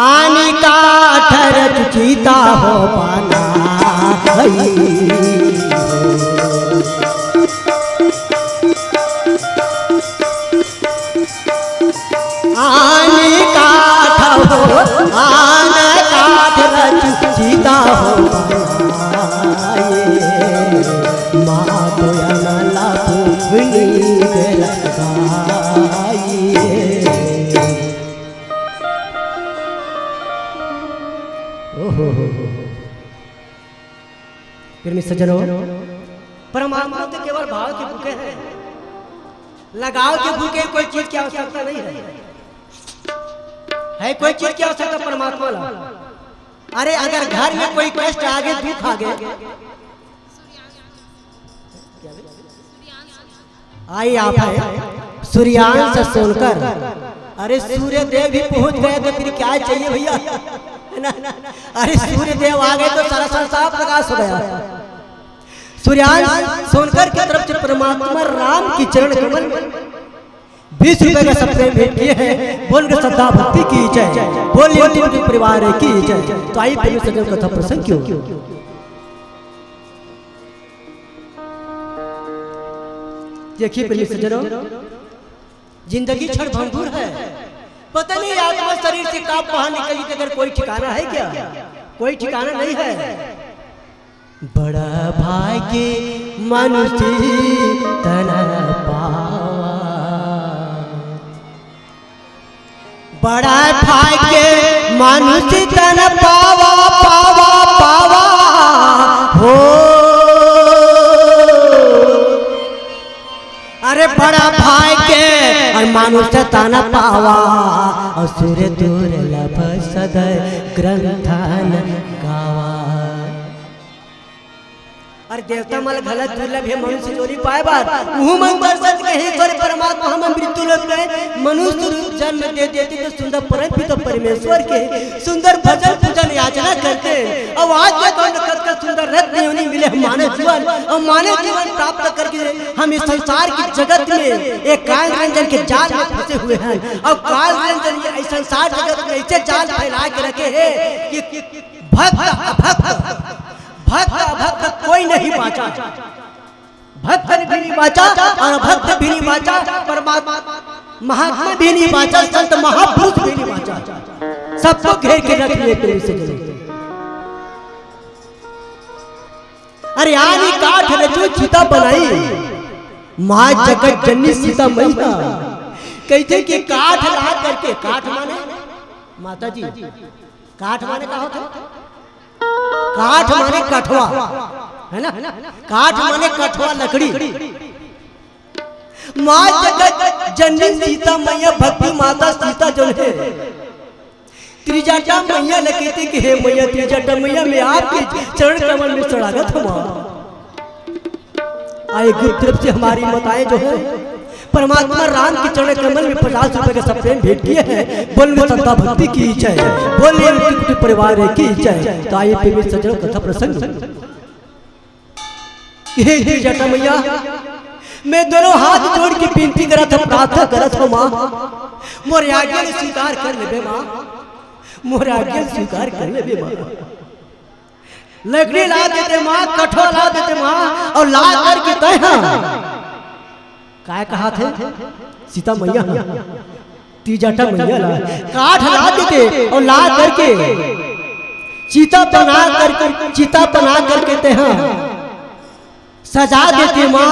आनी काठ रच चिता हो बना। आनी काठ हो, आन काठ रच चिता हो बनाए। माँ कोया ना लापू नींद लगाए। ओहो हो हो। प्रेमी सज्जनों, परमात्मा तो केवल भाव के भूखे हैं, लगाव के भूखे कोई चीज की आवश्यकता नहीं है। है कोई चीज की आवश्यकता परमात्मा ला? अरे अगर घर में कोई कष्ट आगे, दुख आगे, आई आप है सूर्यांश सोनकर, अरे सूर्य देव भी पहुंच गए तो फिर क्या चाहिए भैया, है ना? अरे सूर्य देव आ गए तो सारा संसार प्रकाश हो गया। सूर्यांश सोनकर की तरफ से परमात्मा राम की चरण कमल में बीस रुपए का सप्रेम भेंट किए हैं। बोल के श्रद्धा भक्ति की जय, बोल YouTube के परिवार की जय। तो आइए प्रेमी सज्जन कथा प्रसंग क्यों देखिए प्रेमी सज्जनों, जिंदगी क्षण भंगुर है। पता नहीं आत्मा शरीर से कब बाहर निकली, अगर कोई ठिकाना है क्या? कोई ठिकाना नहीं है। बड़ा भाग्य मानुष तन पावा, बड़ा भाग्य मानुष तन पावा, पावा, पावा हो। अरे बड़ा भाग्य और मानुष तन पावा, असुर दुर्लभ सद ग्रंथन गावा। अरे देवता मन घला दुर्लभ हे मनुष्य जोड़ी पाए बर, उहू मन दर्शन के हे ईश्वर परमात्मा हमन मृत्यु लोक में मनुष्य रूप जन्म दे देते तो सुंदर परम पिता परमेश्वर के सुंदर भजन पूजन याचना करते। अब आज के दौर में कतका सुंदर रत्न योनि मिले हम मानव जीवन, और मानव जीवन प्राप्त करके हम इस संसार की जगत में एक काल रंजन के जाल में फंसे हुए हैं। और काल रंजन ये इस संसार जगत में ऐसे जाल फैला के रखे हैं कि भक्त अभक्त, भक्त अभक्त कोई नहीं बांचा। भक्त भी नहीं बांचा और अभक्त भी नहीं बांचा, परमात्मा महात्मा भी नहीं बांचा, संत महापुरुष भी नहीं बांचा। सबको घेर के रख लिए प्रेम से जय। अरे आनी काठ रचो चिता बनाई, माँ जगत जननी सीता मैया। कहिथे कि काठ ला करके, काठ माने माता जी, काठ माने का होथे? काठ माने कठवा, है ना? काठ माने कठवा, लकड़ी। माँ जगत जननी सीता मैया, भक्ति माता सीता जोन हे, त्रिजटा मैया ल कहिथे कि हे मैया त्रिजटा मैया, मैं आपके चरण कमल में शरणागत हूँ माँ। आइए गुरु तरफ से हमारी माताएं जो है, परमात्मा राम के चरण कमल में पचास रुपए का सप्रेम भेंट किए हैं। बोल में श्रद्धा भक्ति की जय, बोल में उनके परिवार की जय। तो आइए प्रेमी सज्जनों, कथा प्रसंग। हे त्रिजटा मैया, मैं दोनों हाथ जोड़ के विनती करत हूँ, प्रार्थना करत हूँ माँ, मोर आज्ञा ल स्वीकार कर लेबे माँ, मोर आज्ञा ल स्वीकार कर लेबे माँ। लकड़ी ला देते माँ, कठवा ला देते माँ, और ला करके तैं हा काय कहाथे? सीता मैया, त्रिजटा मैया ला काठ ला देते और ला करके चिता बना करके, चिता बना करके तैं हा सजा देते माँ।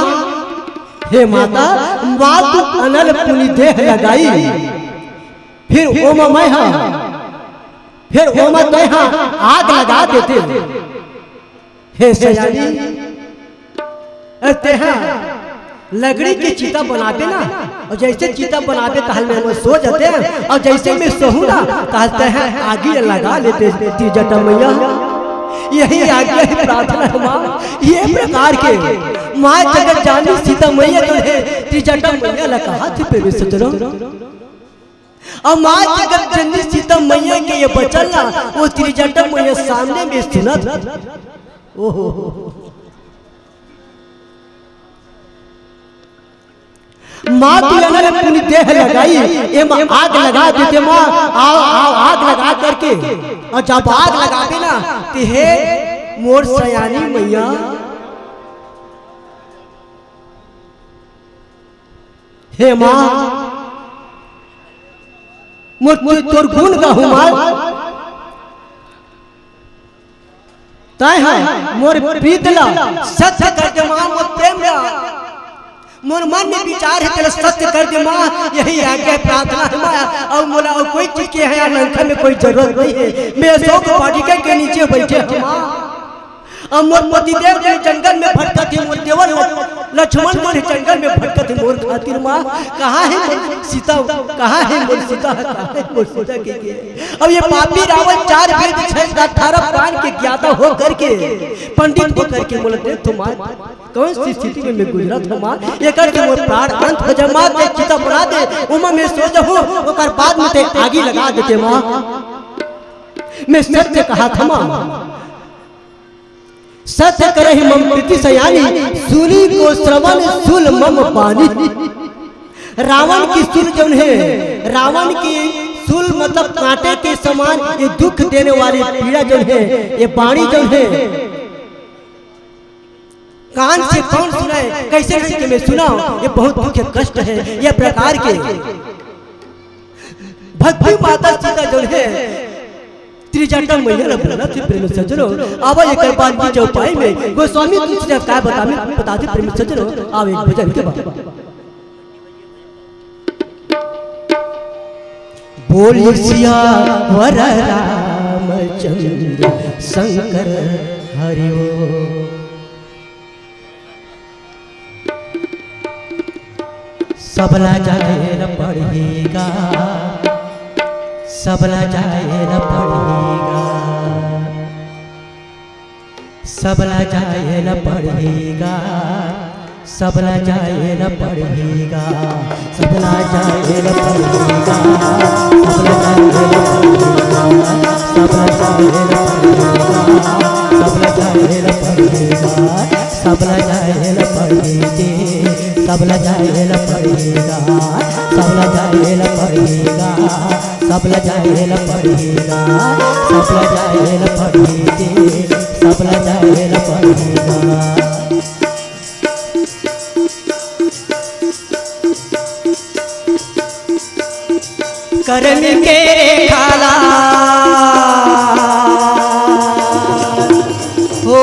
हे माता, माँ तू अनल पुनि देह लगाई, फिर ओमा मैं हा, फिर ओमा तैं हा आग लगा देते। हे सयानी, अरे तैं हा लकड़ी के चिता बनाबे ना, और जैसे चिता बनाबे तहल में हमन सो जाते हैं, और जैसे मैं सोहूं ना तहल तैं हा आगी लगा लेते त्रिजटा मैया। यही आज्ञा ही प्रार्थना है माँ, ये प्रकार के माँ जगत जानी सीता मैया जो है त्रिजटा मैया ला कहाथे प्रेमी सज्जनों। और माँ जगत जननी सीता मैया के ये बचन ला वो त्रिजटा मैया सामने में सुनत। ओहो, माँ तू अनल पुनि देह लगाई, एमा आग लगा देते माँ, आओ आओ आग लगा करके। और जब आग लगाबे ना तो हे मोर सयानी मैया, हे माँ, मोर तोर गुण गाहूँ माँ। तैं हा मोर प्रीत ला सत्य कर दे माँ, मोर प्रेम ला, मोर मन में विचार हे तेला सत्य कर दे माँ। यही आज्ञा प्रार्थना है माँ, और मोला और कोई चीज के है लंका में कोई जरूरत नहीं है। मैं अशोक वाटिका के नीचे बैठे हूँ माँ। अब मोर पतिदेव जो जंगल में भटकत हे, मोर देवर ल-, लक्ष्मण जो हे जंगल में भटकत मोर खातिर माँ, कहाँ हे मोर सीता, कहाँ हे मोर सीता, कहाँ हे मोर सीता के, के? अब ये पापी रावण चार वेद छह अठारह पुराण के ज्ञाता हो करके, पंडित हो करके मोला दे तो माँ, कौन सी स्थिति में मैं गुजरत हूँ माँ? एकर से मोर प्राण अंत हो जाए माँ, ते चिता बना दे, ओमा मैं सो जाहूँ, ओकर बाद में ते आगी लगा देते माँ। मैं सत्य कहा था माँ। सत्य करहि मम प्रीति सयानी, सुनि को श्रवण सुल मम बानी। रावण की सुल जौन है, रावण की सुल मतलब कांटे के समान, ये दुख देने वाली पीड़ा जौन है, ये बाणी जौन है, कान से कौन सुनाए, कैसे ढंग के मैं सुनाऊं, ये बहुत दुख है, कष्ट है, ये प्रकार के। भक्ति माता सीता जौन है, त्रिजटा मैया ला बोला थे प्रेम सज्जनो, आवा एकर बाद की चौपाई में गोस्वामी तुलसीदास का बतावे, बता दे प्रेम सज्जनो, आवे एक भजन के बाद। बोलिए सियावर रामचंद्र शंकर हरि बोल। सबला जाए ल पड़ही गा, सबला जाए ल पड़ही गा, सबला जाए ल पड़ही गा, सबला जाए ल पड़ही गा, सबला जाए ल पड़ही गा, सबला जाए ल पड़ही गा, सबला जाए ल पड़ही गा, सबला जाए ल पड़ही गा। सबला जाए ल पड़ही गे, सबला जाए ल पड़ही गा, सबला जाए ल पड़ही गा, सबला जाए ल पड़ही गा, सबला जाए ल पड़ही गे, सबला जाए ल पड़ही गा। करम के रेखा ला हो।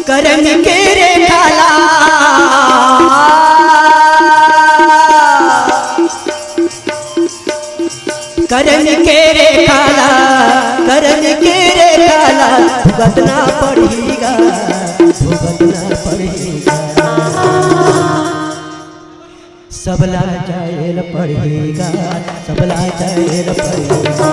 करम के रेखा ला करम के रेखा ला, करम के रेखा ला, भुगतना पड़ही गा, भुगतना पड़ही गा। सबला जाए ल पड़ही गा, सबला जाए ल पड़ही गा,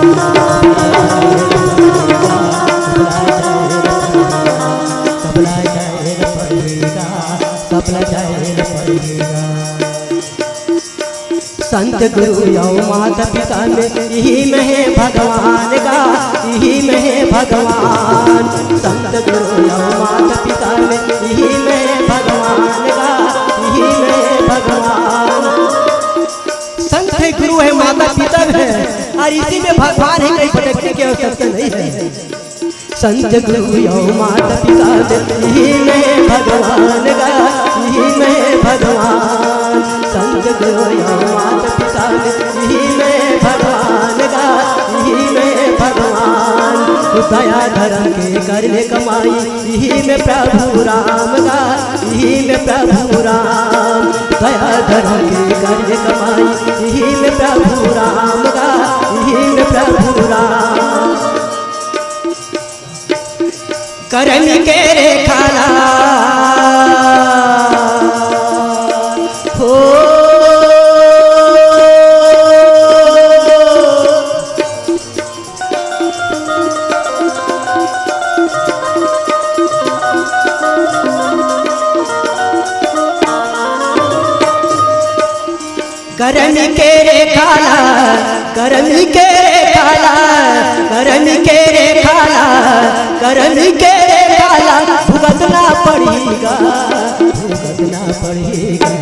सबला जाए ल पड़ही गा, सबला जाए ल पड़ही गा, सबला जाए ल पड़ही गा। संत गुरु अउ माता पिता में इही में हे भगवान गा, इही में हे भगवान। संत गुरु अउ माता पिता में इही में हे भगवान गा, इही में हे भगवान। संत हे, गुरु हे, माता पिता हे, अउ इही में भगवान हे, कहीं भटकने की आवश्यकता नहीं है। संत गुरु अउ माता पिता में इही में भगवान गा, इही में भगवान। संत गुरु अउ माता पिता में इही में भगवान गा, इही में भगवान। दया धर्म के करने कमाई, इही में प्रभु राम गा, इही में प्रभु राम। दया धर्म के करने कमाई, इही में प्रभु राम गा, इही में प्रभु राम। करम के रेखा ला हो। करम के रेखा ला, करम के रेखा ला, करम के रेखा ला, करम के रेखा ला, भुगतना पड़ही गा, भुगतना पड़ही गा।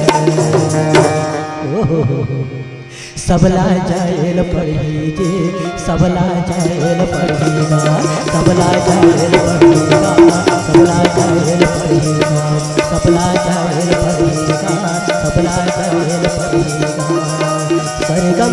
ओहो। सबला जाए ल पड़ही गे, सबला जाए ल पड़ही गा, सबला जाए ल पड़ही गा, सबला जाए ल पड़ही गा, सबला जाए ल पड़ही गा, सबला जाए ल पड़ही गा। सरगम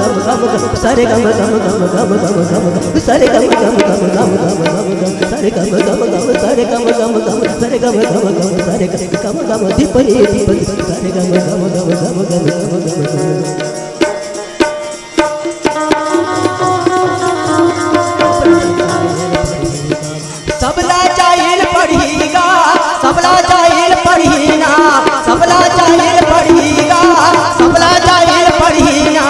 गम गम गम, सा रे गम गम गम गम गम गम गम, सा रे गम गम गम गम गम गम गम गम, सा रे गम गम गम, सा रे गम गम गम, सा रे गम गम गम, सा रे गम गम गम, धिप रे धिप रे, सा रे गम गम गम गम गम गम गम गम। सबला चाहिल पढ़ी गा, सबला चाहिल पढ़ी ना, सबला चाहिल पढ़ी गा, सबला चाहिल पढ़ी ना।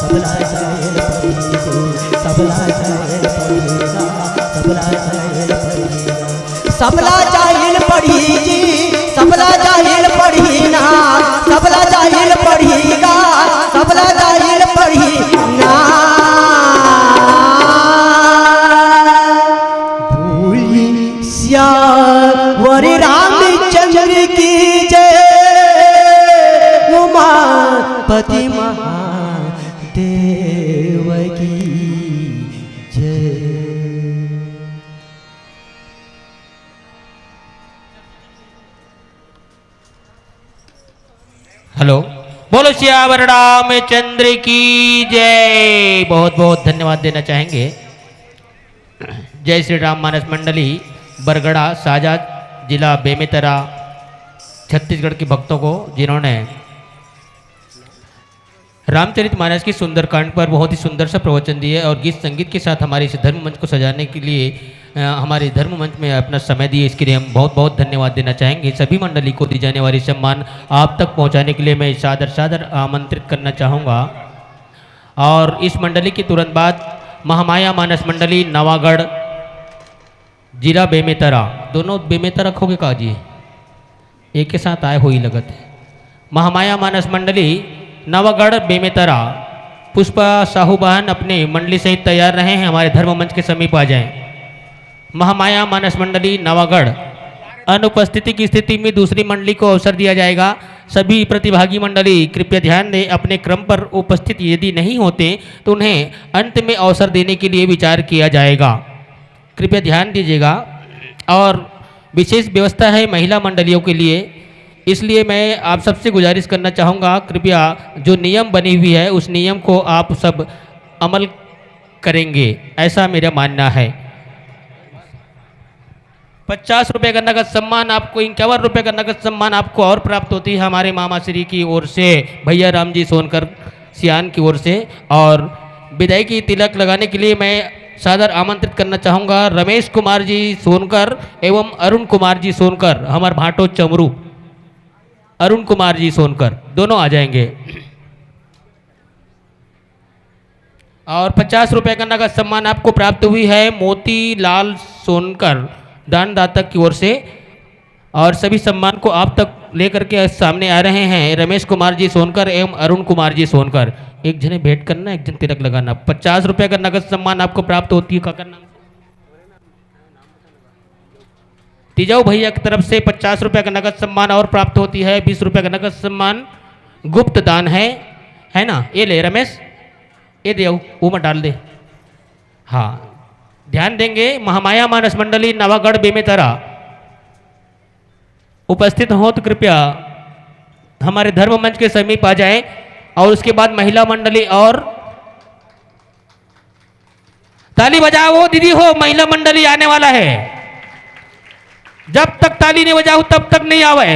सबला चाहिल पढ़ी गा, सबला चाहिल पढ़ी गा, सबला चाहिल पढ़ी गा। सबला चाहिल पढ़ी जी, सबला चाहिल पढ़ी ना, सबला चाहिल पढ़ी गा, सबला चाहिल पढ़ी ना। बोली सियावर रामचंद्र की जय, उमापति महादेव की जय। हेलो, बोलो सियावर रामचंद्र की जय। बहुत बहुत धन्यवाद देना चाहेंगे जय श्री राम मानस मंडली बरगड़ा साजा, जिला बेमेतरा, छत्तीसगढ़ के भक्तों को, जिन्होंने रामचरित मानस की सुंदरकांड पर बहुत ही सुंदर सा प्रवचन दिए और गीत संगीत के साथ हमारे इस धर्म मंच को सजाने के लिए, अ, हमारे धर्म मंच में अपना समय दिए। इसके लिए हम बहुत बहुत धन्यवाद देना चाहेंगे। सभी मंडली को दी जाने वाली सम्मान आप तक पहुंचाने के लिए मैं सादर सादर आमंत्रित करना चाहूँगा। और इस मंडली के तुरंत बाद महामाया मानस मंडली नवागढ़, जिला बेमेतरा, दोनों बेमेतरा खोगे का जी? एक के साथ आए हो ही लगत है। महामाया मानस मंडली नवागढ़ बेमेतरा, पुष्पा साहू बहन अपने मंडली सहित तैयार रहें, हमारे धर्म मंच के समीप आ जाएं। महामाया मानस मंडली नवागढ़ अनुपस्थिति की स्थिति में दूसरी मंडली को अवसर दिया जाएगा। सभी प्रतिभागी मंडली कृपया ध्यान दें, अपने क्रम पर उपस्थित यदि नहीं होते तो उन्हें अंत में अवसर देने के लिए विचार किया जाएगा। कृपया ध्यान दीजिएगा। और विशेष व्यवस्था है महिला मंडलियों के लिए, इसलिए मैं आप सबसे गुजारिश करना चाहूँगा, कृपया जो नियम बनी हुई है उस नियम को आप सब अमल करेंगे, ऐसा मेरा मानना है। पचास रुपये का नगद सम्मान आपको, इक्यावन रुपये का नगद सम्मान आपको और प्राप्त होती है हमारे मामा श्री की ओर से, भैया राम जी सोनकर सियान की ओर से। और विदाई की तिलक लगाने के लिए मैं सादर आमंत्रित करना चाहूँगा रमेश कुमार जी सोनकर एवं अरुण कुमार जी सोनकर, हमारे भाटो चमरू, अरुण कुमार जी सोनकर दोनों आ जाएंगे। और पचास रुपये का नगद सम्मान आपको प्राप्त हुई है मोतीलाल सोनकर दानदाता की ओर से। और सभी सम्मान को आप तक लेकर के सामने आ रहे हैं रमेश कुमार जी सोनकर एवं अरुण कुमार जी सोनकर। एक जने भेंट करना, एक जन तिलक लगाना। पचास रुपये का नगद सम्मान आपको प्राप्त होती है। काका नाम? तीजाऊ भैया की तरफ से पचास रुपये का नगद सम्मान और प्राप्त होती है, बीस रुपये का नगद सम्मान गुप्त दान है, है ना? ये ले रमेश, ये दे, वो में डाल दे। हाँ, ध्यान देंगे, महामाया मानस मंडली नवागढ़ बेमेतरा उपस्थित हो तो कृपया हमारे धर्म मंच के समीप आ जाएं। और उसके बाद महिला मंडली और ताली बजाओ दीदी हो, महिला मंडली आने वाला है। जब तक ताली नहीं बजाओ तब तक नहीं आवे।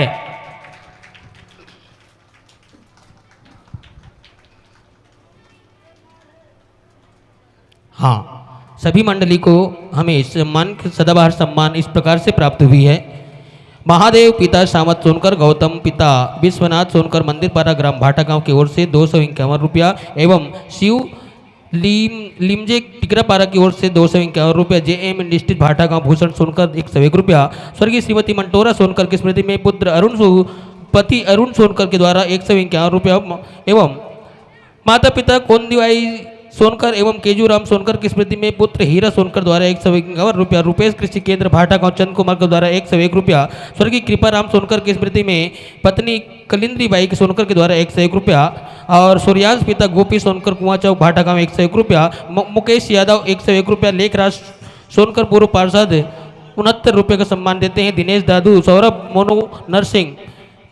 हाँ, सभी मंडली को हमें सम्मान, सदाबहार सम्मान इस प्रकार से प्राप्त हुई है। महादेव पिता सामत सोनकर, गौतम पिता विश्वनाथ सोनकर, मंदिर पारा ग्राम भाटा गांव की ओर से दो सौ इक्यावन रुपया एवं शिव लीम लिमजे टिकरापारा की ओर से दो सौ इक्यावन रुपया, जे एम इंडस्ट्रीज भाटा गांव भूषण सोनकर एक सौ एक रुपया, स्वर्गीय श्रीमती मंटोरा सोनकर की स्मृति में पुत्र अरुण सो पति अरुण सोनकर के द्वारा एक सौ इक्यावन रुपया एवं माता पिता कोंदीबाई सोनकर एवं केजू राम सोनकर की स्मृति में पुत्र हीरा सोनकर द्वारा एक सौ इक्यावन रुपया, रुपेश कृषि केंद्र भाटागांव चंद कुमार के द्वारा एक सौ एक रुपया, स्वर्गीय कृपा राम सोनकर की स्मृति में पत्नी कलिंद्री बाई सोनकर के द्वारा एक सौ एक रुपया और सूर्यांश पिता गोपी सोनकर कुआं चौक भाटागांव एक सौ एक रुपया, मु-, मुकेश यादव एक सौ एक रुपया, लेखराज सोनकर पूर्व पार्षद उनहत्तर रुपये का सम्मान देते हैं, दिनेश दादू, सौरभ, मोनू, नरसिंह,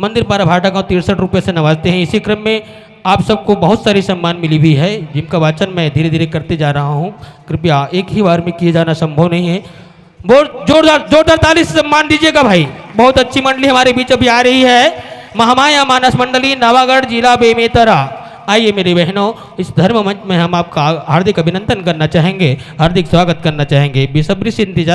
मंदिर पारा भाटागांव तिरसठ रुपये से नवाजते हैं। इसी क्रम में आप सबको बहुत सारी सम्मान मिली हुई है, जिनका वाचन मैं धीरे धीरे करते जा रहा हूँ। कृपया एक ही बार में किए जाना संभव नहीं है। बहुत जोरदार, जोरदार ताली से सम्मान दीजिएगा भाई। बहुत अच्छी मंडली हमारे बीच अभी आ रही है। महामाया मानस मंडली, नवागढ़, जिला बेमेतरा। आइए मेरी बहनों, इस धर्म मंच में हम आपका हार्दिक अभिनंदन करना चाहेंगे, हार्दिक स्वागत करना चाहेंगे। बेसब्री से इंतजार